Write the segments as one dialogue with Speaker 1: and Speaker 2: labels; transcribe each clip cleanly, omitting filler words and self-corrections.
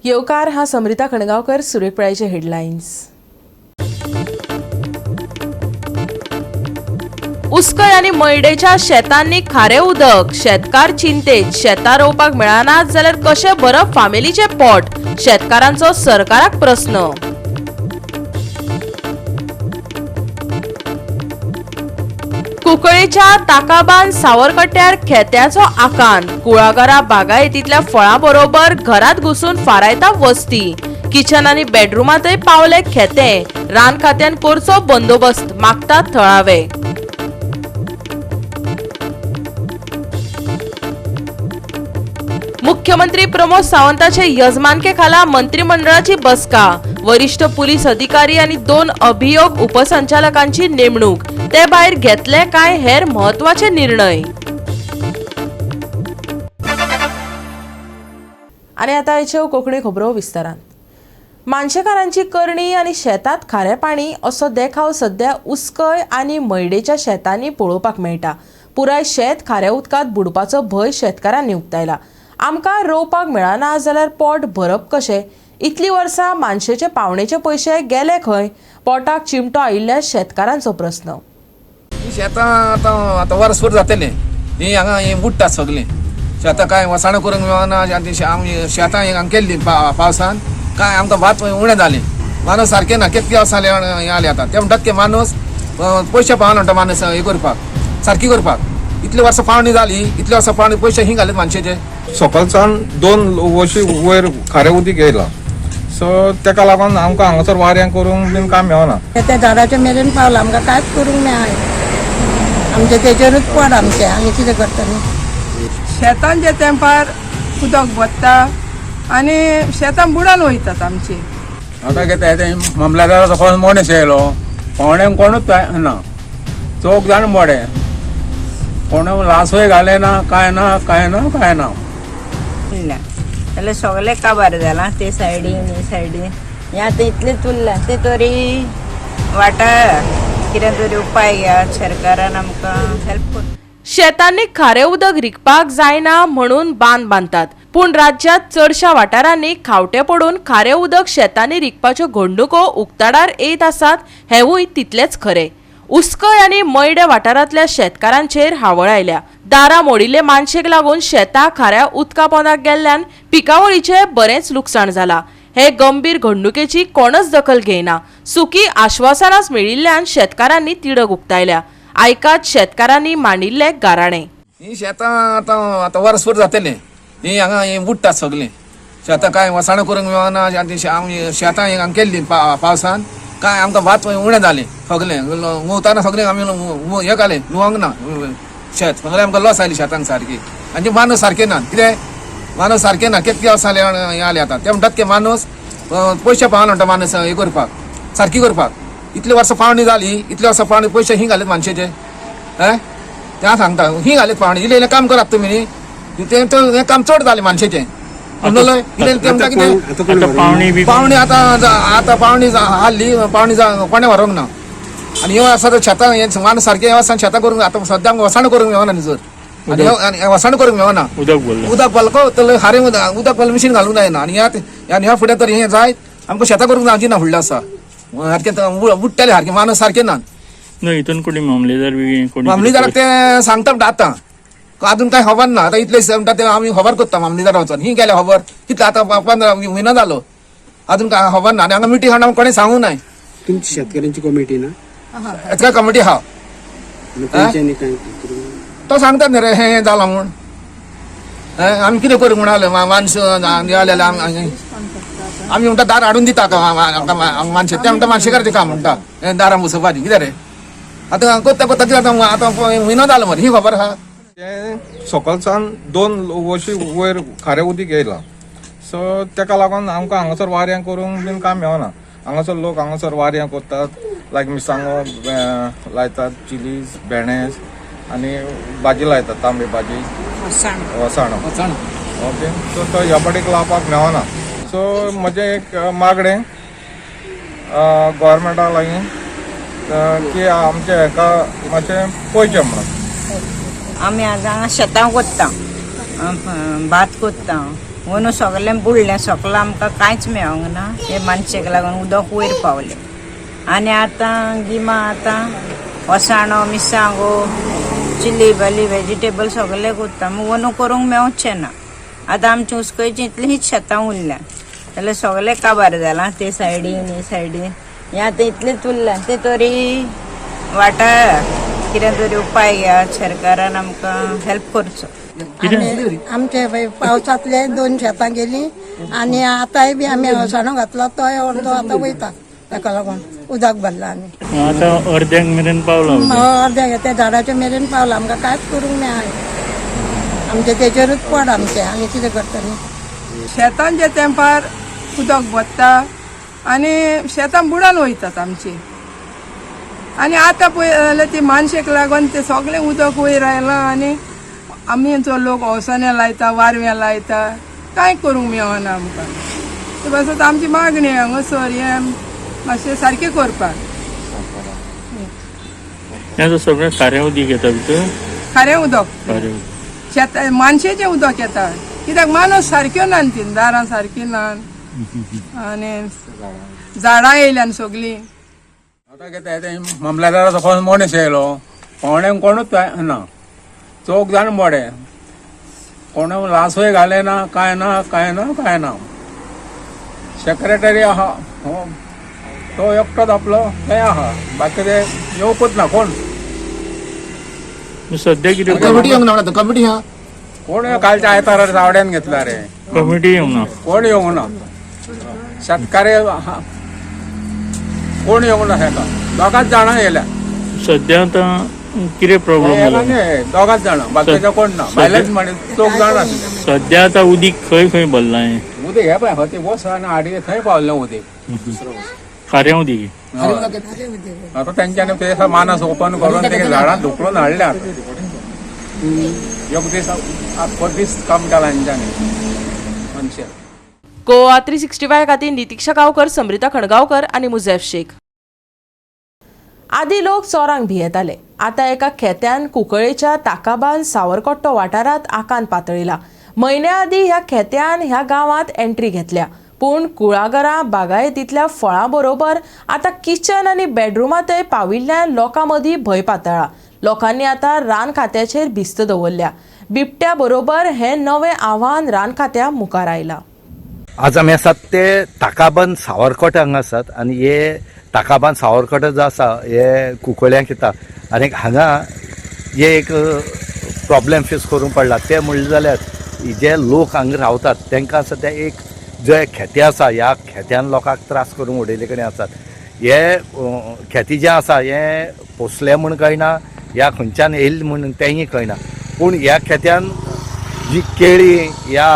Speaker 1: येवकार हा समरिता कणगांवकर. सुरेख हेडलायन्स. उसकय आनी मयडेच्या शेतांनी खारें उदक, शेतकार चिंतेत. शेतां रोवपाक मेळना जाल्यार कशें भरप फामिलीचें पोट? शेतकारांचो सरकाराक प्रस्न. कुंकळेच्या ताकाबान सावरकट्यार खेत्याचो आकांत. कुळागरा बागायतींतल्या फळां बरोबर घरात घुसून फारायता वस्ती. किचन आनी बेडरुमांतय पावले खेते. रान खात्यान करचो बंदोबस्त मागतात थळावे. मुख्यमंत्री प्रमोद सावंताचे यजमानके खाला मंत्रिमंडळाची बसका. वरिष्ठ पुलीस अधिकारी आणि 2 अभियोग उपसंचालकांची नेमणूक. ते भायर घेतले काय हेर महत्वाचे निर्णय. आणि आता आयच्यो कोंकणी खबरो विस्तारान. मानशेकारांची करणी आनी शेतात खारें पाणी असो देखाव सध्या उसकय आनी मयडेच्या शेतांनी पळोवपाक मेळटा. पुराय शेत खाऱ्या उदकांत बुडपाचो भंय शेतकारांनी उक्तायला. आमकां रोवपाक मेळना जाल्यार पोट भरप कशें? इतलीं वर्सां मानशेचे पावणेचे पयशे गेले खंय? पोटाक चिमटो आयिल्ल्या शेतकारांचो प्रस्न.
Speaker 2: शेतां आतां आतां वर्सभर जातलें ही हांगा ही बुडटात सगळीं शेतां. कांय वसाणां करूंक मेळना. आमी शेतां हांगा केल्लीं पावसान कांय आमकां भात उणें जालें. माणूस सारकें ना. कितके वर्सां हें आलें आतां ते म्हणटात की माणूस पयशे पावना म्हणटा माणूस हें करपाक सारकी करपाक. इतली वर्सां पावणी जाली, इतली वर्सां पावणी पयशे ही घालीत मानशेचे.
Speaker 3: सकाळच्यान 2 वशी वयर खारें उदीक येयलां. सो तेका लागून आमकां हांगासर वाऱ्यां करूंक बीन काम मेळना.
Speaker 4: त्या झाडाच्या मेरेन पावला, आमकां कांयच करूंक मेळना. आमचें तेजेरूच पोट आमचें, आनी कितें करतलें?
Speaker 5: शेतांच्या तेंपार उदक भरता आनी शेतां बुडोन वयतात आमची.
Speaker 6: आतां कितें तें मामलेदाराचो फोन मनीस येयलो, पावण्यांक कोणूच ना, चौग जाण मडे, कोण लासूय घाले ना, कांय ना, कांय ना, कांय ना.
Speaker 7: जाल्यार सगळें काबार जालां ते सायडीन हे सायडीन. हें आतां इतलेंच उरलां तें तरी वाठार कितें तरी उपाय घेयात सरकारान, आमकां हेल्प कर.
Speaker 1: शेतांनी खारें उदक रिगपाक जायना म्हणून बांद बांदतात, पूण राज्यांत चडशा वाठारांनी खावटे पडून खारें उदक शेतांनी रिगपाच्यो घडणुको उक्ताडार येत आसात हेवूय तितलेंच खरें. उसकय आनी मयडे वाठारांतल्या शेतकारांचेर हावळ आयल्या. दारां मोडिल्ले मानशेक लागून शेतां खाऱ्या उदका पोंदाक गेल्ल्यान पिकावळीचें बरेंच लुकसाण जालां. हे गंभीर घडणुकेची कोणच दखल घेयना. सुकी आश्वासनाच मेळिल्ल्यान शेतकारांनी तिडक उक्तायल्या. आयकात शेतकारांनी मांडिल्ले गाराणे.
Speaker 2: ही शेतां आतां आतां वर्सभर जातलें ही हांगा ही बुडटात सगळीं शेतां. कांय वसाणां करूंक मेळना. आमी शेतां हांगा केल्लीं पावसान कांय आमकां भात उणें जालें सगळें. लुंवताना सगळें आमी हें घालें, लुवंक ना शेत, सगळें आमकां लॉस आयली शेतांक सारकी. आनी माणूस सारकें ना. कितें माणूस सारकें ना. कितके वर्सां हें आलें आतां ते म्हणटात की माणूस पयशे पावना म्हणटा माणूस हें करपाक सारकी करपाक. इतली वर्सां पावणी जाली, इतली वर्सां पावणी पयशे ही घालीत मानशेचे. हें तें सांगता ही घालीत पावणी. इल्लें इल्लें काम करात तुमी न्ही, तें हें काम चड जालें मानशेचें. इल्लें तें म्हणटा कितें पावणी आतां आतां पावणी हाडली, पावणी कोणें व्हरूंक ना. आनी ह्यो आसा तर शेतां हें माणूस सारकें ह्यो आसा शेतां करूंक आतां सद्या आमकां वसाण करूंक मेळना न्ही जर. आनी वसाण करूंक मेळना. उदक भरलो तर खारें उदक भरलें मिशीन घालूंक जायना. आनी ह्या फुडें तर हें जायत आमकां शेतां करूंक जावची ना फुडलें आसा सारकें बुडटलें सारकें माणूस सारकें ना.
Speaker 8: हितून कोणी मामलेदार बी कोणी?
Speaker 2: मामलेदाराक ते सांगता म्हणटा आतां अजून कांय खबर ना. आतां इतले म्हणटा ते आमी खबर करता मामलेदारा वचोन. ही गेल्या खबर कितले आतां 15 म्हयनो जालो, अजून कांय खबर ना. आनी हांगा मिटींग हाडून कोणें सांगूंक नाय.
Speaker 9: तुमची शेतकऱ्यांची कमिटी ना?
Speaker 2: शेतकार कमिटी आहा. तो सांगता न्ही रे हें जालां म्हूण. आमी कितें करूं म्हणाले माणस आलेले आमी म्हणटा दार हाडून दिता मानशे. ते म्हणटा मानशेकाराचें काम म्हणटा हें दारां बसोवपाचें कितें रे. आतां करता करता कितें आतां आतां म्हयनो जालो मरे ही खबर आहा.
Speaker 3: तें सकाळच्यान 2 वशी वयर खारें उदीक येयलां. सो तेका लागून आमकां हांगासर वाऱ्यां करूंक बीन काम मेळना. हांगासर लोक हांगासर वाऱ्यां करतात, लायक मिरसांगो लायतात, चिलीज, भेणेस आनी भाजी लायतात, तांबडी भाजी, वसाणो. ओके, सो तो ह्या पाटीक लावपाक मेळना. सो म्हजें एक मागणें गोवोरमेंटा लागीं की आमचें हेका मातशें पळोवचें म्हणून.
Speaker 7: आमी आतां हांगा शेतां कोत्ता, भात कोत्ता, अंदू सगळें बुडलें, सगळें आमकां कांयच मेळोंक ना. हे मानशेक लागून उदक वयर पावलें. आनी आतां गिमा आतां वसाणो, मिरसांगो, चिली बाली, वेजिटेबल सगळें कोत्ता, मागीर अंदू करूंक मेवचें ना. आतां आमची उसकयची इतलींच शेतां उरल्या, जाल्यार सगळें काबार जालां. ते सायडीन हे सायडीन हें आतां इतलेंच उरलां, तें तरी वाठाराक कितें तरी उपाय घेयात सरकारान, आमकां हेल्प करचो.
Speaker 4: आनी आमचे पळय पावसांतले दोन शेतां गेली आनी आतांय बी आमी अळसाणो घातला, तोय अर्दो आतां वयता. ताका लागून उदक भरलां आनी
Speaker 8: आतां अर्द्यांक मेरेन पावला उदक.
Speaker 4: अर्द्या त्या झाडाच्या मेरेन पावला. आमकां कांयच करूंक मेळना, आमचें तेचेरूच पोट आमचें, आनी कितें करतलीं?
Speaker 5: शेतांच्या तेंपार उदक भरता आनी शेतां बुडोन वयतात आमची. आनी आतां पळय जाल्यार ती मानशेक लागून ते सगळें उदक वयर आयलां आनी आमी जो लोक अवसाण्या लायता, वारव्यां लायता, कांय करूंक मेळना आमकां. ते पासत आमची मागणी हांगासर हें मातशें सारकें करपाक.
Speaker 8: हें आतां सगळें खारें उदीक येता भितर.
Speaker 5: खारें उदक.
Speaker 8: खारें उदक.
Speaker 5: शेत मानशेचें उदक येता, कित्याक मानस सारक्यो ना, ती दारां सारकीं ना आनी झाडां येयल्यान सगळीं.
Speaker 6: आतां कितें तें मामलेदाराचो फोन मनीस येयलो, पावण्यांक कोणूच ना, चौग जाण मडे, कोण लासूय घाले ना, कांय ना, कांय ना, कांय ना. सेक्रेटरी आहा हो, तो एकटोच आपलो थंय आहा, बाकी ते येवकूच ना कोण.
Speaker 8: सद्या कितें?
Speaker 2: कमिटी येवंक ना म्हणटा, कमिटी हा.
Speaker 6: कोण कालच्या आयतारा चावड्यान घेतला रे.
Speaker 8: कमिटी येवंक ना?
Speaker 6: कोण येवंक ना. शेतकारी आहा, कोण येवंक ना. हेका दोगांच जाणां येयल्या.
Speaker 8: सद्या आतां कितें प्रॉब्लम जाला?
Speaker 6: दोगांच जाणां, बाकीचे कोण ना. भायलेच म्हणे चौग जाणां आशिल्ले.
Speaker 8: सद्या आतां उदीक खंय खंय भरलां हें?
Speaker 6: उदीक हे पळय, हय, ते वस आनी आडी थंय पावलें उदीक.
Speaker 8: खारें उदीक.
Speaker 6: आतां तेंच्यांनी ते मानस ओपन करून ते झाडां धुकलून हाडल्या. एक दीस, आख्खो दीस काम केलां तेंच्यांनी मनशां.
Speaker 1: गोवा 365 खातीर नितिक्षा गांवकर, समृता खणगांवकर आनी मुझेफ शेख. आदी लोक चोरांक भियेताले, आतां एका खेत्यान कुंकळेच्या ताकाबान सावरकट्टो वाठारांत आकांत पातळिला. म्हयन्या आदीं ह्या खेत्यान ह्या गांवांत एंट्री घेतल्या, पूण कुळागरां, बागायतींतल्या फळां बरोबर आतां किचन आनी बेडरुमांतय पाविल्ल्यान लोकां मदीं भंय पातळ्ळा. लोकांनी आतां रान खात्याचेर भिस्त दवरल्या. बिबट्या बरोबर हें नवें आव्हान रान खात्या मुखार आयलां.
Speaker 10: आज आमी आसात ते ताकाबन सावरकोट हांगा आसात आनी हे ताकाबान सावरकोट जो आसा हे कुंकळ्यांक येता आनी हांगा हे एक प्रॉब्लेम फेस करूंक पडला. ते म्हणलें जाल्यार जे लोक हांगा रावतात तांकां सद्या एक जे खेते आसा, ह्या खेत्यान लोकांक त्रास करून उडयल्ले कडेन आसात. हे खेतें जें आसा हें पोसलें म्हूण कळना, ह्या खंयच्यान येयलें म्हूण तेंय कळना, पूण ह्या खेत्यान जी केळी, ह्या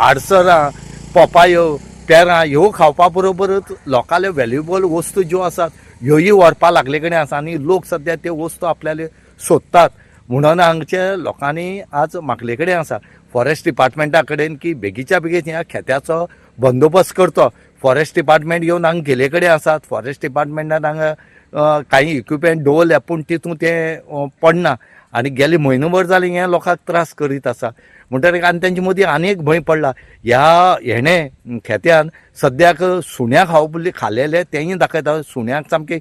Speaker 10: आडसरां, पोपायो, पेरां ह्यो खावपा बरोबरच लोकांल्यो व्हॅल्युएबल वस्तू ज्यो आसात ह्योय व्हरपा लागले कडेन आसा आनी लोक सद्या त्यो वस्तू आपल्याले सोदतात. म्हणून हांगचे लोकांनी आज मागले कडेन आसा फॉरेस्ट डिपार्टमेंटा कडेन की बेगीच्या बेगीन ह्या खेत्याचो बंदोबस्त करचो. फॉरेस्ट डिपार्टमेंट येवन हांगा गेले कडेन आसात. फॉरेस्ट डिपार्टमेंटान हांगा कांय इक्विपमेंट दवरल्या, पूण तितून तें पडना आनी गेले म्हयनोभर जालें हें लोकांक त्रास करीत आसा. म्हणटकीर आनी तेंचे मदीं आनी एक भंय पडला, ह्या हेणें खेत्यान सद्याक सुण्या खावप खालेले तेंय दाखयता. सुण्याक सामकें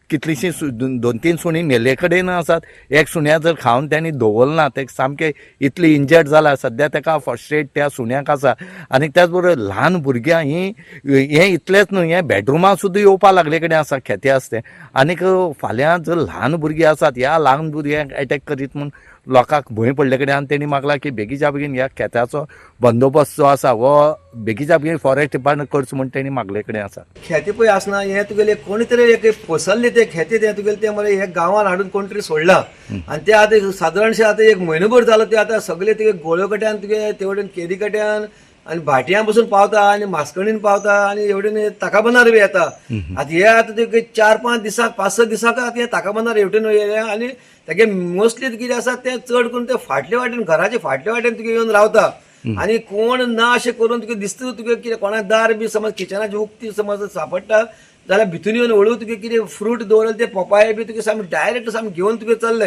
Speaker 10: कितलींशीं दोन तीन सुणीं मेल्ले कडेन आसात. एक सुण्या जर खावन तेणी दवरना, तें सामकें इतली इंजर्ड जाला सद्या, तेका फर्स्ट एड त्या सुण्याक आसा. आनी त्याच बरोबर ल्हान भुरग्यां ही हें इतलेंच न्हय, हें बेडरुमां सुद्दां येवपा लागले कडेन आसा खेतें आसा तें. आनीक फाल्यां जर ल्हान भुरगीं आसात, ह्या ल्हान भुरग्यांक एटॅक करीत म्हूण लोकांक भंय पडले कडेन आनी तेणी मागला की बेगीच्या बेगीन ह्या खेत्याचो बंदोबस्त जो आसा हो बेगीच्या बेगीन फॉरेस्ट डिपार्टमेंट करचो म्हूण तेणी मागले कडेन आसा.
Speaker 11: खेतें पळय आसना हें तुगेलें कोणी तरी एक पोसल्लें तें खेतें तें तुगेलें तें मरे हे गांवान हाडून कोण तरी सोडलां आनी तें आतां सादारणशें आतां एक म्हयनोभर जालो, तें आतां सगळे तुगे गोळ्यो कट्यान, तुगे ते वटेन केरी कट्यान आनी भाटयां पसून पावता आनी मास्कणीन पावता आनी हेवटेन ताकाबनार बी येता. आतां हे आतां ते 4-5 दिसांक, 5-6 दिसांक आतां हे ताकाबनार हेवटेन येयले आनी तेगे मोस्टली कितें आसा तें चड करून ते फाटले वाटेन, घराचे फाटले वाटेन तुगे येवन रावता आनी कोण ना अशें करून तुका दिसता तुगे कितें कोणा दार बी समज किचनाची उक्ती समज सापडटा जाल्यार भितून येवन हळू तुगे कितें फ्रूट दवरले ते पोपाये बी तुगे सामके डायरेक्ट सामके घेवन तुगे चल्ले.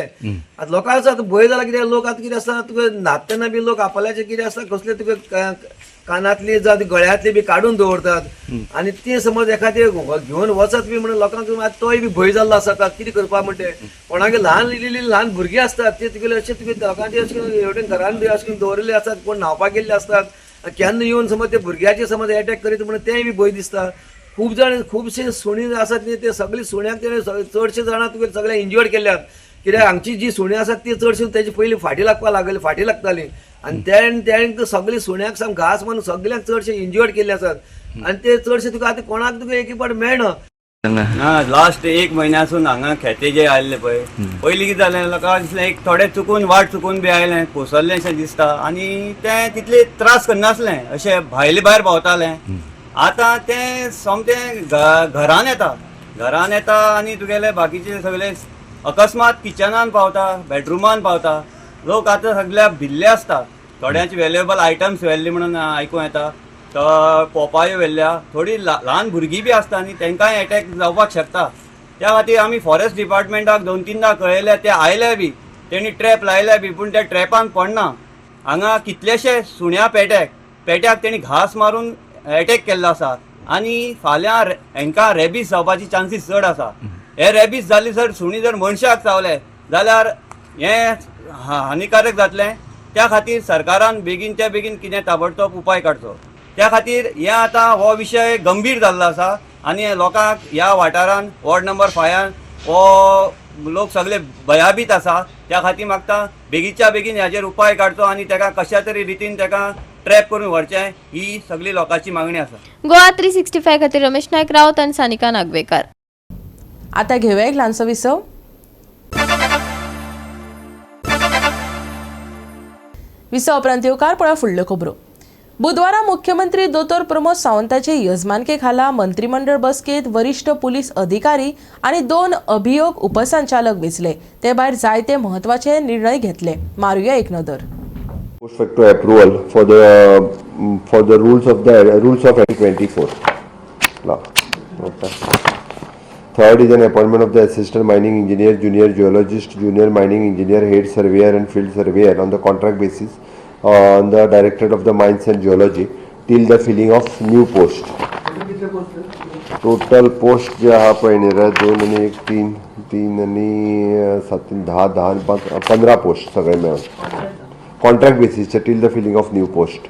Speaker 11: आतां लोकांचो आतां भंय जाला कित्याक लोक आतां कितें आसता तुगे न्हातना बी लोक आपल्याचे कितें आसता कसले तुगे कानांतली जावं गळ्यांतली बी काडून दवरतात आनी ते समज एखादे घेवन वचत बी म्हणून लोकांक आतां तोय बी भंय जाल्लो आसा. कितें करपा म्हणटे कोणागे ल्हान इल्ली ल्हान भुरगीं आसतात ते तुगेले अशे तुगे लोकांचे अशें हेवटेन घरान बी अशें दवरिल्ले आसतात, कोण न्हांवपाक गेल्ले आसतात, केन्ना येवन समज ते भुरग्याचे समज एटॅक करीत म्हणून तेय बी भंय दिसता. खूब जाण खुबशे सुणी आसात न्ही ते सगळीं सुण्याक तेणे चडशे जाणां तुगे सगळे इंजर्ड केल्यात कित्याक हांगची जी सुणी आसात ती चडशी तेजी पयलीं फाटी लागपाक लागली, फाटी लागताली आनी तेणें सगळीं सुण्याक सामकें घास मारून सगळ्यांक चडशे इंजर्ड केल्ले आसात आनी ते चडशे तुका आतां कोणाक तुका एक पाट मेळना.
Speaker 12: ना लास्ट एक म्हयन्यासून हांगा खेते जे आयले पळय, पयलीं कितें जालें लोकांक दिसलें एक थोडे चुकून वाट चुकून बी आयलें कोसल्लें दिसता आनी तें तितले त्रास करनासलें, अशें भायले भायर भोंवतालें. आतां तें सोमतें घरान येता, घरान येता आनी तुगेले बाकीचे सगळे अकस्मात किचनान पावता, बेडरुमान पावता. लोक आतां सगळ्या भिल्ले आसता. थोड्यांचे व्हेल्युएबल आयटम्स व्हेल्ले म्हणून आयकूं येता, पोपायो व्हेल्ल्या, थोडी ल्हान भुरगीं बी आसता न्ही तेंकांय एटॅक जावपाक शकता. त्या खातीर आमी फॉरेस्ट डिपार्टमेंटाक 2-3 कळयल्या, ते आयले बी, तेणी ट्रॅप लायले बी, पूण त्या ट्रॅपान पडना. हांगा कितलेशे सुण्या पेट्याक तेणी घास मारून एटॅक केल्लो आसा आनी फाल्यां हेंकां रेबीज जावपाची चान्सीस चड आसा. हे रेबीज जाली जर सुणी जर मनशाक चावले जाल्यार हें हानिकारक जातलें. त्या खातीर सरकारान बेगीनच्या बेगीन कितें ताबडतोब उपाय काडचो. त्या खातीर हे आतां हो विशय गंभीर जाल्लो आसा आनी लोकांक ह्या वाठारान वॉर्ड नंबर 5 हो लोक सगळे भयाभीत आसा. त्या खातीर मागता बेगीनच्या बेगीन हाजेर उपाय काडचो आनी ताका कशा तरी रितीन ताका ट्रॅप करून व्हरचें, ही सगळी लोकांची मागणी आसा.
Speaker 13: गोवा 365 खातीर रमेश नायक राऊत आनी सानिका नागवेकार.
Speaker 1: आता घेऊया एक ल्हानसो विसव. विसव उपरांत येवकार पळोवया फुडल्यो खबरो. बुधवारा मुख्यमंत्री दोतोर प्रमोद सावंताचे यजमानके खाला मंत्रिमंडळ बसकेत वरिष्ठ पुलीस अधिकारी आनी 2 अभियोग उपसंचालक वेंचले. ते भायर जायते म्हत्वाचे निर्णय घेतले. मारुया एक नदर.
Speaker 14: Post facto approval for the rules of the rules of 24 law. Okay. Third is an appointment of the assistant mining engineer, junior geologist, junior mining engineer, head surveyor and field surveyor on the contract basis on the Directorate of the Mines and Geology till the filling of new post. Total post जे आहा पळय न्ही रे 2 आनी 1 3 3 आनी 7 3 10 10 आनी 5 15 post सगळे मेळून contract बेसीसचे till the filling of new post.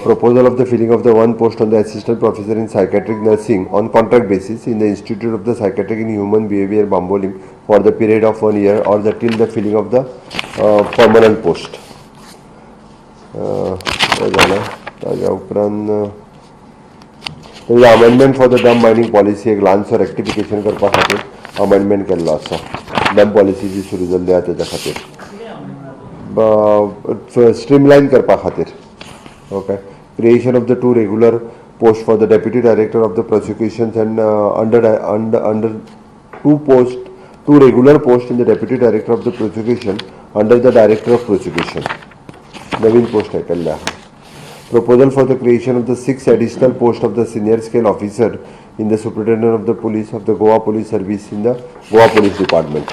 Speaker 14: Proposal of the filling of the 1 post on the assistant professor in psychiatric nursing on contract basis in the Institute of the Psychiatric and Human Behavior Bambolim for the period of 1 year or the till the filling of the permanent post. ताज्या उपरांत amendment for the dump mining policy एक ल्हानसो rectification करपा खातीर amendment केल्लो आसा. Dump policy जी सुरू जाल्ली आसा तेज्या खातीर स्ट्रीमलायन करपा खातीर. Okay. Creation of the 2 regular posts for the deputy director of the prosecutions and under 2 post, 2 regular posts in the deputy director of the prosecution under the director of prosecution. Naveen post आहे केल्ले आहा. Proposal for the creation of the 6 additional post of the senior scale officer in the superintendent of the police of the Goa Police Service in the Goa Police Department.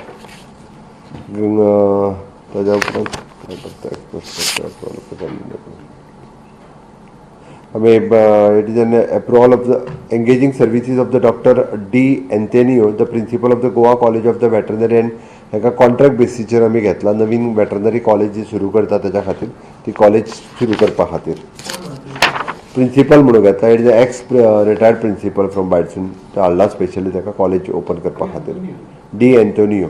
Speaker 14: ताज्या उपरांत I mean, it is an approval of the engaging services of the Dr. D. Antonio, the principal of the Goa College of the Veterinary and एका contract बेसीचेर आमी घेतला. नवीन veterinary college जी सुरू करता तेच्या खातीर ती कॉलेज सुरू करपा खातीर प्रिंसिपल म्हणून घेतला. It is ex retired principal from बायरसून तो हाडला स्पेशली ताका कॉलेज ओपन करपा खातीर. डी एंटोनियो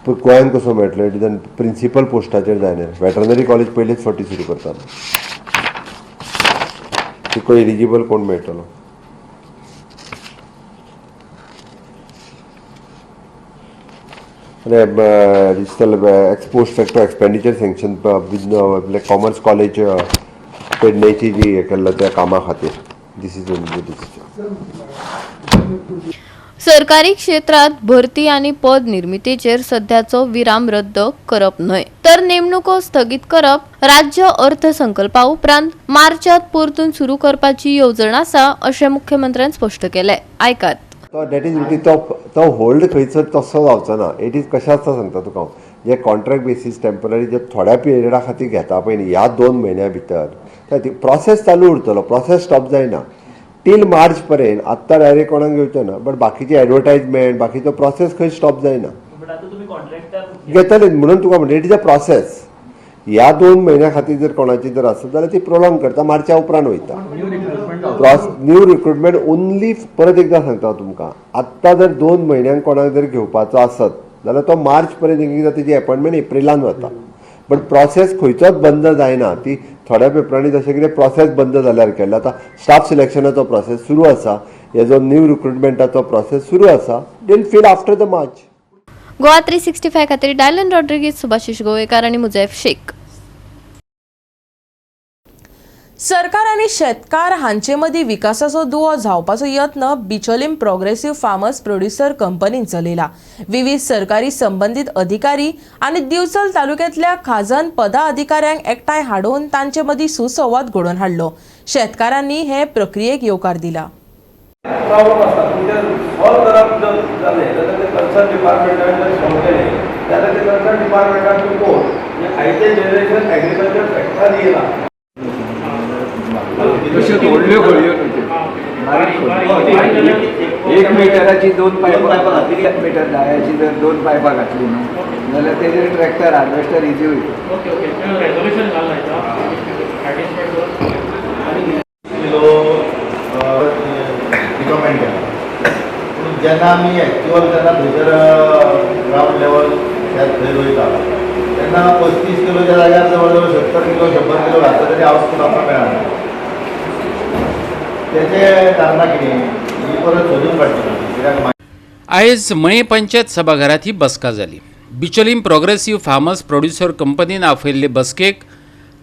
Speaker 14: गोंयान कसो मेळटलो? It is an principal पोस्टाचेर जायना. वेटरनरी कॉलेज पयलेच फावटी सुरू करतात. तुका एलिजिबल कोण मेळटलो? आनी additional ex post facto expenditure sanction commerce college पेडणेची जी हे केल्लो त्या कामा खातीर. This is only decision.
Speaker 13: सरकारी क्षेत्रात भरती आनी पद निर्मितीचेर सध्याचो विराम रद्द करप न्हय तर नेमणुको स्थगीत करप राज्य अर्थसंकल्पा उपरांत मार्चात परतून सुरू करपाची येवजण आसा अशें मुख्यमंत्र्यान स्पश्ट केलें. आयकात.
Speaker 14: तो that is it तो तो होल्ड खंयसर तसो जावचो ना. It is कशें आसता सांगता तुका हांव, जे कॉन्ट्रॅक्ट बेसीस टेम्पररी जे थोड्या पिरियडा खातीर घेता पळय न्ही, ह्या 2 म्हयन्या भितर ती प्रोसेस चालू उरतलो, प्रोसेस स्टॉप जायना टील मार्च पर्यंत. आत्तां डायरेक्ट कोणाक घेवचो ना, बट बाकीचे एडवर्टायजमेंट बाकीचो प्रोसेस खंय स्टॉप जायना घेतले म्हणून तुका म्हणटा it is a process. ह्या 2 म्हयन्या खातीर जर कोणाची जर आसत जाल्यार ती प्रोलॉंग करता, मार्चा उपरांत वयता. न्यू रिक्रुटमेंट ओन्ली, परत एकदां सांगता तुमकां, आत्तां जर 2 म्हयन्यांक कोणाक जर घेवपाचो आसत जाल्यार तो मार्च पर्यंत एकदां तेजी एपॉयंटमेंट एप्रिलान वता. बट प्रोसेस खंयचोच बंद जायना. ती थोड्या पेपरांनी जशें कितें प्रोसेस बंद जाल्यार केल्लो. आतां स्टाफ सिलेक्शनाचो प्रोसेस सुरू आसा, हेजो न्यू रिक्रुटमेंटाचो प्रोसेस सुरू आसा, they'll fill after the March.
Speaker 13: Goa 365 खातीर डायलन रॉड्रिगीज, सुभाषिश गोवेकार आनी मुजैफ शेख.
Speaker 1: सरकार आनी शेतकार हांचे मदीं विकासाचो दुवो जावपाचो यत्न बिचोलीम प्रोग्रेसिव्ह फार्मर्स प्रोड्युसर कंपनीन चलयला. विवीध सरकारी संबंदीत अधिकारी आनी दिवचल तालुक्यांतल्या खाजन पदाधिकाऱ्यांक एकठांय हाडून तांचे मदीं सुसंवाद घडोवन हाडलो. शेतकारांनी हे प्रक्रियेक येवकार दिला.
Speaker 15: प्रॉब्लम आसता पूण ते सॉल्व करप जर जालें जाल्यार ते कन्सर्न डिपार्टमेंटान जर सॉल्व केलें जाल्यार ते कन्सर्न डिपार्टमेंटान टू कोण म्हणजे आयचे जनरेशन एग्रीकल्चर सेक्टरान येयला.
Speaker 16: तश्यो व्हडल्यो खळयो न्हू त्यो, बारीक 1 मिटराची 2 पायपां, 1 मिटर दायाची जर 2 पायपां घातली न्हू जाल्यार तेजेर ट्रॅक्टर हार्वेस्टर इजी वयता.
Speaker 17: किलो रिकमेंड केला, पूण जेन्ना आमी एक्चुअल जेन्ना थंयसर ग्रावंड लेवल थंय रोयता तेन्ना 35 किलोच्या जाग्यार जवळ जवळ 70 किलो 100 किलो घातले तरी आउटपूट आमकां मेळना. तेचे कारणां कितें ही परत सोदून काडची पडटली कित्याक.
Speaker 18: आयज मये पंचायत सभाघरात ही बसका जाली. बिचोलीम प्रोग्रेसिव्ह फार्मर्स प्रोड्युसर कंपनीन आपयल्ले बसकेक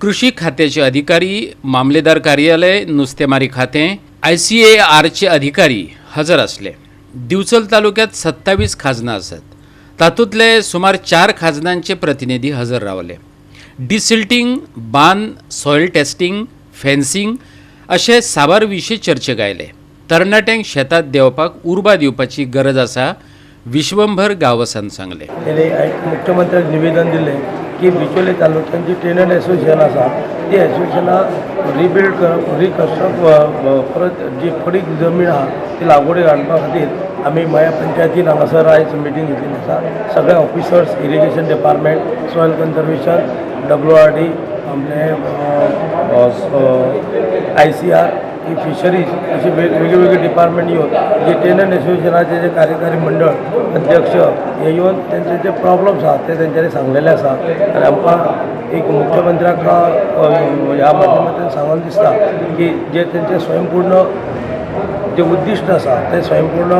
Speaker 18: कृषी खात्याचे अधिकारी, मामलेदार कार्यालय, नुस्तेमारी खातें, आयसीएआरचे अधिकारी हजर आसले. दिवचल तालुक्यात 27 खाजनां आसात, तातूंतले सुमार 4 खाजनांचे प्रतिनिधी हजर रावले. डिसिल्टींग, बांद, सॉयल टेस्टिंग, फेन्सिंग अशे साबार विशय चर्चेक आयले. तरणाट्यांक शेतात देंवपाक उर्बा दिवपाची गरज आसा, विश्वंभर गांवसान सांगलें.
Speaker 15: तेणी मुख्यमंत्र्याक निवेदन दिलें की बिचोले तालुक्यान जी टेनंट एसोसिएशन आसा ती एसोसिएशनां रिबिल्ड करप, रिकन्स्ट्रक्ट, परत जी पडीक जमीन आहा ती लागवडीक हाडपा खातीर आमी मया पंचायतीन हांगासर आयज मिटींग घेतलेली आसा. सगळे officers, irrigation department, soil conservation, WRD, आपले ICR, fisheries असे वेगवेगळे वेगळे डिपार्टमेंट येवन जे टेनंट एसोसिएशनाचे जे कार्यकारी मंडळ अध्यक्ष हे येवन तेंचे जे प्रॉब्लम्स आहा ते तेंच्यांनी सांगलेले आसा. आनी आमकां एक मुख्यमंत्र्याक ह्या माध्यमांतल्यान सांगून दिसता की जे तेंचे स्वयंपूर्ण जे उद्दिश्ट आसा ते स्वयंपूर्ण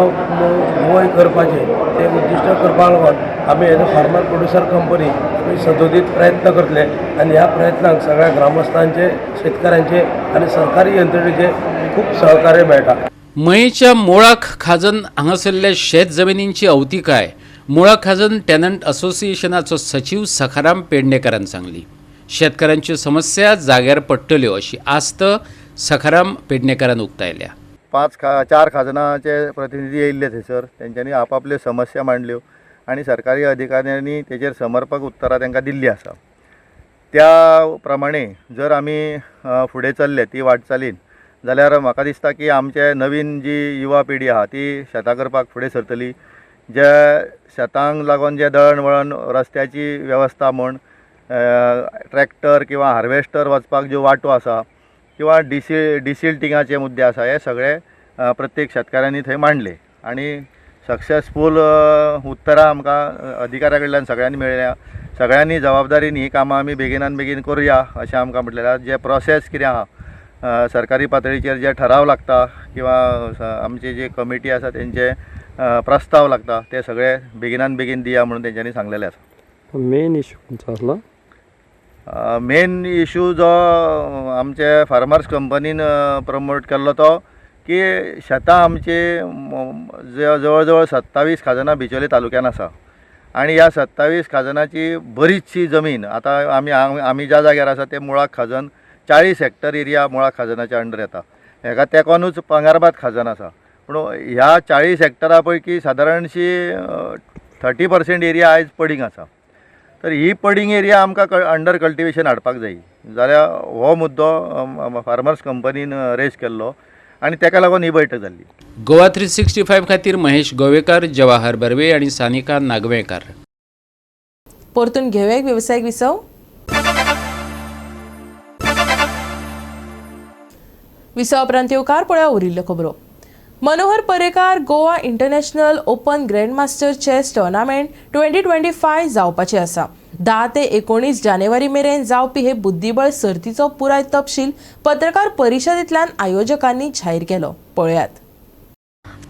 Speaker 15: गोंय करपाचें ते उद्दिश्ट करपाक लागून आमी as a farmer producer company आमी सदोदीत प्रयत्न करतले आनी ह्या प्रयत्नाक सगळ्या ग्रामस्थांचे, शेतकारांचे आनी सरकारी यंत्रणेचे खूब सहकार्य मेळटा.
Speaker 18: मयेच्या मोळाक खाजन हांगासरल्या शेत जमिनींची अवतिकाय मुळा खाजन टेनंट असोसिएशनाचो सचीव सखाराम पेडणेकरान सांगली. शेतकारांच्यो समस्या जाग्यार पडटल्यो अशी आस्त सखाराम पेडणेकरान उक्तायल्या.
Speaker 17: 4 खाजनाचे प्रतिनिधी येयल्ले थंयसर, तेंच्यांनी आपापल्यो समस्या मांडल्यो आनी सरकारी अधिकाऱ्यांनी तेजेर समर्पक उत्तरां तांकां दिल्ली आसा. त्या प्रमाणे जर आमी फुडें चल्ले ती वाटचालीन जाल्यार म्हाका दिसता की आमचे नवीन जी युवा पिढी आहा ती शेतां करपाक फुडें सरतली. जे शेतांक लागून जे दळणवळण रस्त्याची वेवस्था म्हूण ट्रॅक्टर किंवा हार्वेस्टर वचपाक ज्यो वाटो आसा किंवा डिसिल्टिंगाचे मुद्दे आसा हे सगळे प्रत्येक शेतकाऱ्यांनी थंय मांडले आनी सक्सेसफूल उत्तरां आमकां अधिकाऱ्या कडल्यान सगळ्यांनी मेळ्ळ्या. सगळ्यांनी जबाबदारीन ही कामां आमी बेगिनान बेगीन करुया अशें आमकां म्हटलेलें आसा. जे प्रोसेस कितें आहा सरकारी पातळीचेर जे ठराव लागता किंवा आमची जी कमिटी आसा तेंचे प्रस्ताव लागता ते सगळे बेगिनान बेगीन दिया म्हणून तेंच्यांनी सांगलेलें आसा.
Speaker 19: मेन इशू खंयचो आसलो?
Speaker 17: मेन इशू जो आमचे फार्मर्स कंपनीन प्रमोट केल्लो तो की शेतां आमची जवळ जवळ 27 खाजनां बिचोले तालुक्यान आसा आनी ह्या 27 खाजनाची बरीचशी जमीन आतां आमी आमी ज्या जाग्यार आसा ते मुळाक खाजन 40 हेक्टर एरिया मुळाक खाजनाच्या अंडर येता. हेका तेकोनूच पंगारबाद खाजन आसा, पूण ह्या 40 हेक्टरा पैकी सादारणशी 30% एरिया आयज पडींग आसा. तर ही पडींग एरिया आमकां अंडर कल्टिवेशन हाडपाक जाय जाल्यार हो मुद्दो फार्मर्स कंपनीन रेज केल्लो आनी तेका लागून ही बैठक जाल्ली.
Speaker 18: गोवा 365 खातीर महेश गोवेकर, जवाहर बर्वे आनी सानिका नागवेंकार.
Speaker 1: परतून घेवया एक वेवसायीक विसव. विसवा उपरांत येवकार पळया उरिल्ल्यो खबरो. Manohar Parrikar Goa international open grandmaster chess tournament 2025 जावपाचे आसा. 10 ते 19 जानेवारी मेरेन जावपी हे बुद्धिबळ सर्तीचो पुराय तपशील पत्रकार परिशदेंतल्यान आयोजकांनी जाहीर केलो. पळयात.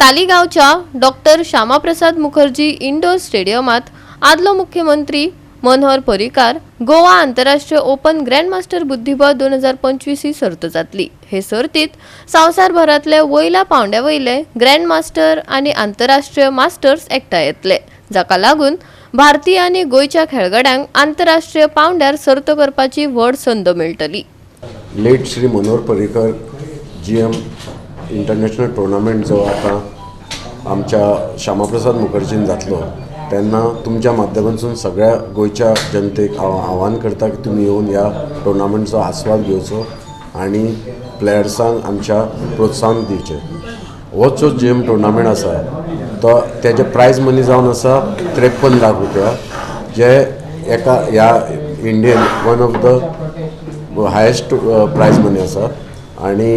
Speaker 13: तालिगांवच्या डॉक्टर श्यामाप्रसाद मुखर्जी इंडोर स्टेडियमात आदलो मुख्यमंत्री मनोहर पर्रीकार गोवा आंतरराष्ट्रीय ओपन ग्रँडमास्टर बुद्धिबळ 2025 ही सर्त जातली. हे सर्तीत संवसारभरांतले वयल्या पावंड्या वयले ग्रँडमास्टर आनी आंतरराष्ट्रीय मास्टर्स एकठांय येतले, जाका लागून भारतीय आनी गोंयच्या खेळगड्यांक आंतरराष्ट्रीय पावंड्यार सर्त करपाची व्हड संद मेळटली.
Speaker 14: Late Shri Manohar Parrikar GM international tournament जो आतां आमच्या श्यामाप्रसाद मुखर्जीन जातलो तेन्ना तुमच्या माध्यमांतसून सगळ्या गोंयच्या जनतेक हांव आव्हान करता की तुमी येवन ह्या टुर्नामेंटचो आस्वाद घेवचो आनी प्लेयर्सांक आमच्या प्रोत्साहन दिवचें. हो जो जीएम टुर्नामेंट आसा तो तेजे प्रायज मनी जावन आसा 53 लाख रुपया, जे एका ह्या Indian one of the highest prize money आसा. आनी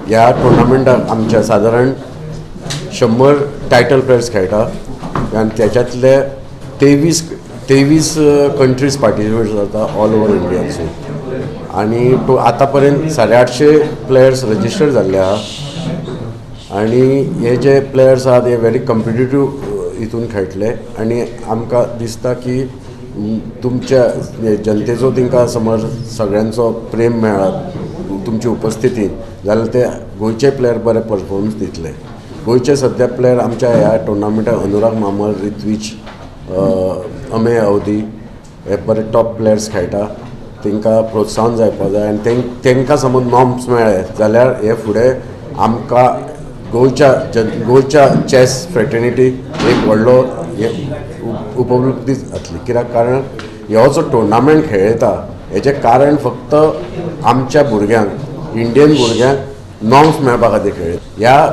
Speaker 14: ह्या टुर्नामेंटाक आमच्या सादारण 100 टायटल प्लेयर्स खेळटा आनी त्याच्यातले 23 कंट्रीज पार्टिसिपेट जाता ऑल ओवर इंडियासून. आनी तो आतां पर्यंत 850 प्लेयर्स रजिस्टर जाल्ले आहा आनी हे जे प्लेयर्स आहात हे व्हेरी कॉम्पिटिटीव हितून खेळटले आनी आमकां दिसता की तुमच्या जनतेचो तांकां समज सगळ्यांचो प्रेम मेळत तुमची उपस्थितीन जाल्यार ते गोंयचे प्लेयर बरे परफॉर्मन्स दितले. गोंयचे सद्या प्लेयर आमच्या ह्या टुर्नामेंटाक अनुराग मामल, रित्वीज, अमेय अवधी हे बरे टॉप प्लेयर्स खेळटा. तांकां प्रोत्साहन जावपा जाय आनी तांकां समज नॉर्म्स मेळ्ळे जाल्यार हे फुडें आमकां गोंयच्या चॅस फ्रेटर्निटी एक व्हडलो हे उपलब्धी जातली. कित्याक कारण हो जो टुर्नामेंट खेळयता हेचें कारण फक्त आमच्या भुरग्यांक, इंडियन भुरग्यांक नॉर्म्स मेळपा खातीर खेळयता. ह्या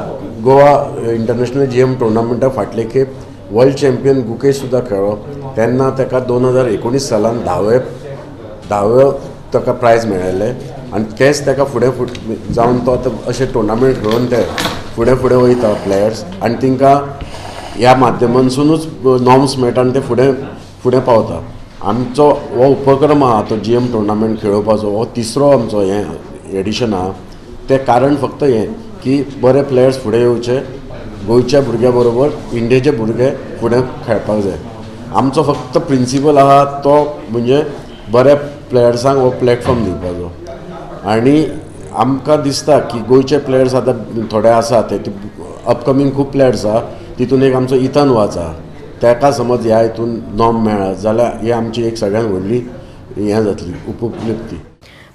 Speaker 14: गोवा इंटरनॅशनल जीएम टुर्नामेंटा फाटले खेप वर्ल्ड चॅम्पियन गुकेश सुद्दां खेळ्ळो तेन्ना ताका 2019 सालान धावे ताका प्रायज मेळिल्लें आनी तेंच ताका फुडें जावन तो आतां अशे टुर्नामेंट खेळून ते फुडें फुडें वयता प्लेयर्स आनी तांकां ह्या माध्यमांतसुनूच नॉर्म्स मेळटा आनी ते फुडें फुडें पावता. आमचो हो उपक्रम आहा तो जीएम टुर्नामेंट खेळोवपाचो हो तिसरो आमचो हें एडिशन आहा. तें कारण फक्त हें की बरे प्लेयर्स फुडें येवचे, गोंयच्या भुरग्या बरोबर इंडियेचे भुरगे फुडें खेळपाक जाय. आमचो फक्त प्रिंसिपल आहा तो म्हणजे बऱ्या प्लेयर्सांक हो प्लॅटफॉर्म दिवपाचो आनी आमकां दिसता की गोंयचे प्लेयर्स आतां थोडे आसा ते अपकमींग खूब प्लेयर्स आहा, तितून एक आमचो इथन वाज आहा, ताका समज ह्या हितून नॉर्म मेळ्ळा जाल्यार ही आमची एक सगळ्यांत व्हडली हें जातली उपलब्धी.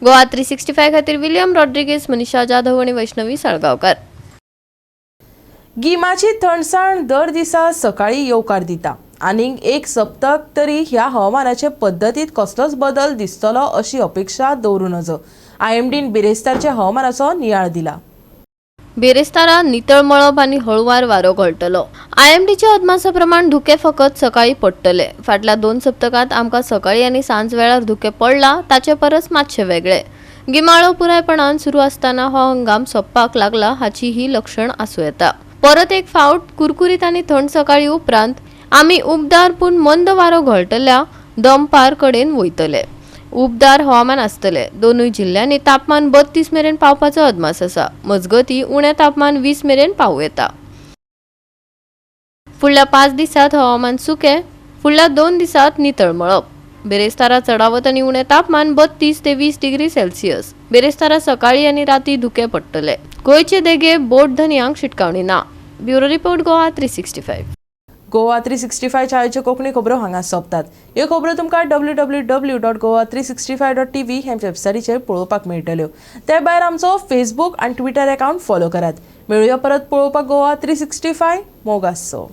Speaker 13: गोवा 365 खातीर विलियम रॉड्रिगेज, मनीषा जाधव आनी वैष्णवी साळगांवकार.
Speaker 1: गिमाची थंडसाण दर दिसा सकाळी येवकार दिता. आनीक एक सप्तक तरी ह्या हवामानाचे पद्दतीत कसलोच बदल दिसतलो अशी अपेक्षा दवरूं नजो. आयएमडीन बिरेस्तारच्या हवामानाचो नियाळ दिला.
Speaker 13: बिरेस्तारा नितळ मळब आनी हळुवार वारो घोळटलो. आयएमडीच्या अदमासा प्रमाण धुकें फकत सकाळी पडटले. फाटल्या 2 सप्तकांत आमकां सकाळी आनी सांज वेळार धुकें पडलां ताचे परस मातशें वेगळें. गिमाळो पुरायपणान सुरू आसतना हो हंगाम सोंपपाक लागला हाची ही लक्षण आसूं येता. परत एक फावट कुरकुरीत आनी थंड सकाळी उपरांत आमी उबदार पूण मंद वारो घोळटल्या दमपार कडेन वयतले. उबदार हवामान आसतले. दोनूय जिल्ल्यांनी तापमान 32 मेरेन पावपाचो अदमास आसा. मजगती उणें तापमान 20 मेरेन पावूं येता. फुडल्या 5 दिसांत हवामान सुकें, फुडल्या 2 दिसांत नितळ मळब. बेरेस्तारा चडावत आनी उणें तापमान 32 ते 20 डिग्री सेल्सियस. बेरेस्तारा सकाळी आनी राती धुकें पडटले. गोंयचे देगे बोट धनयांक शिटकावणी ना. Bureau report, Goa 365.
Speaker 1: Goa 365 चायच्यो Konkani खबरो हांगा सोंपतात. ह्यो खबरो तुमकां www.goa365.tv हे वेबसायटीचेर पळोवपाक मेळटल्यो. ते भायर आमचो फेसबूक आनी ट्विटर अकावंट फॉलो करात. मेळुया परत पळोवपाक गोवा 365. मोग आसचो.